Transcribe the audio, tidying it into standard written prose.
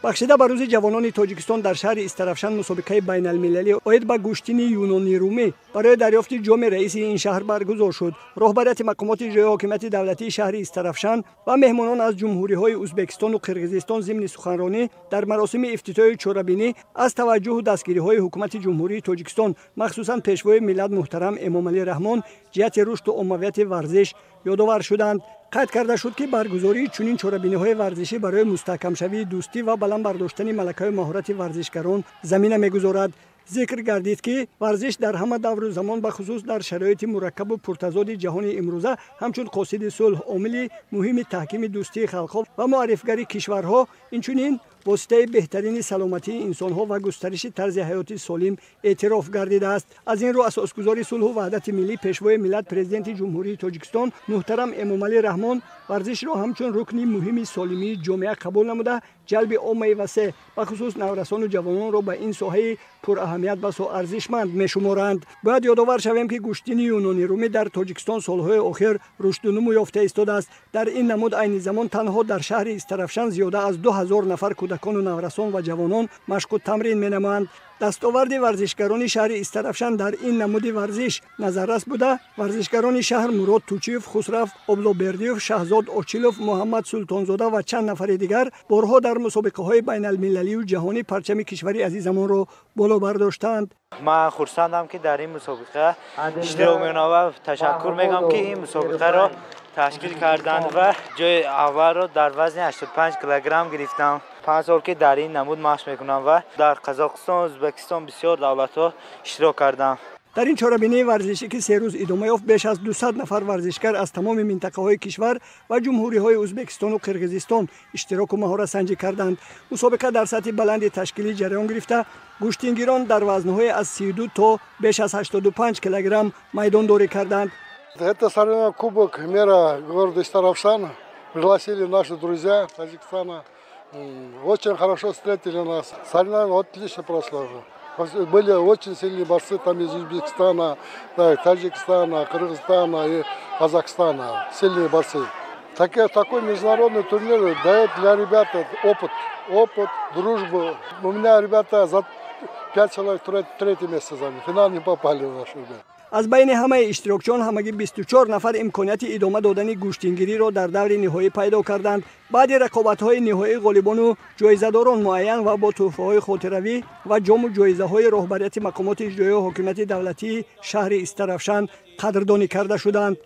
Бахшида ба рӯзи ҷавонони Тоҷикистон дар шаҳри Истаравшан мусобиқаи байналмилалӣ оид ба гӯштини юнони-румӣ барои дарёфти ҷоми раиси ин шаҳр баргузор шуд. Роҳбарияти мақомоти иҷроии ҳокимияти давлатии шаҳри Истаравшан ва меҳмонон аз ҷумҳуриҳои Узбекистону Қирғизистон зимни суханронӣ дар маросими ифтитоҳи чорабинӣ аз таваҷҷӯҳу дастгириҳои ҳукумати Ҷумҳурии Тоҷикистон, махсусан Пешвои миллат муҳтарам Эмомалӣ Раҳмон ҷиҳати рушду оммавияти варзиш ёдовар шуданд. Қайд карда шуд, ки баргузории чунин чорабиниҳои варзишӣ барои мустаҳкамшавии дӯстӣ ва баланд бардоштани малакаи маҳорати варзишгарон замина мегузорад. Зикр гардид, ки варзиш дар ҳама давру замон, бахусус дар шароити мураккабу пуртазоди ҷаҳони имрӯза, ҳамчун қосиди сулҳ, омили муҳими таҳкими дӯстии халқҳо ва муаррифгари кишварҳо, инчунин воситаи беҳтарини саломатии инсонҳо ва густариши тарзи ҳаёти солим эътироф гардидааст. Аз ин рӯ асосгузори сулҳу ваҳдати миллӣ, Пешвои миллат, Президенти Ҷумҳурии Тоҷикистон муҳтарам Эмомалӣ Раҳмон варзишро ҳамчун рукни муҳими солимии ҷомеа қабул намуда, ҷалби оммаи васеъ, бахусус наврасону ҷавононро ба ин соҳаи пураҳамият басо арзишманд мешуморанд. Бояд ёдовар шавем, ки гӯштини юнони-румӣ дар Тоҷикистон солҳои охир рушду нумӯ ёфта истодааст. Дар ин намуд айни замон танҳо дар шаҳри Истаравшан зиёда аз 2000 нафар кӯдакону наврасон ва ҷавонон машқу тамрин менамоянд. Дастоварди варзишгарони шаҳри Истаравшан дар ин намуди варзиш назаррас буда, варзишгарони шаҳр Мурод Тучиев, Хусрав Облобердиев, Шаҳзод Очилов, Муҳаммад Султонзода ва чанд нафари дигар борҳо дар мусобиқаҳои байналмилалию ҷаҳонӣ парчами кишвари азизамонро боло бардоштаанд. Ман хурсандам, ки дар ин мусобиқа иштирок мекунам ва ташаккур мегӯям, ки ин мусобиқаро ташкил карданд, ва ҷои аввалро дар вазни 85 килограмм гирифтам. 5 сол ки дар ин намуд машқ мекунам ва дар Қазоқистон, Ӯзбекистон, бисёр давлатҳо иштирок кардам. Дар ин чорабинии варзишӣ, ки 3 рӯз идома ёфт, беш аз 200 нафар варзишгар аз тамоми минтақаҳои кишвар ва ҷумҳуриҳои Ӯзбекистону Қирғизистон иштироку маҳоратсанҷӣ карданд. Мусобиқа дар сатҳи баланди ташкилӣ ҷараён гирифта, гӯштингирон дар вазнҳое аз 32 то беш аз 85 килограмм майдондорӣ карданд. Это соревнование Кубок мэра города Истаравшана. Пригласили наши друзья Таджикистана. Очень хорошо встретили нас. Соревнование отлично прошло. Были очень сильные борцы там из Узбекистана, Таджикистана, Кыргызстана и Казахстана. Сильные борцы. Такой международный турнир дает для ребят опыт, опыт, дружбу. У меня ребята за пять человек третье место заняли. В финал не попали у наши ребята. Аз байни ҳамаи иштирокчиён ҳамагӣ 24 нафар имконияти идома додани гӯштингириро дар даври ниҳоӣ пайдо карданд. Баъди рақобатҳои ниҳоӣ ғолибону ҷоизадорон муайян ва бо тӯҳфаҳои хотиравӣ ва ҷому ҷоизаҳои роҳбарияти мақомоти иҷроии ҳокимияти давлатии шаҳри Истаравшан қадрдонӣ карда шуданд.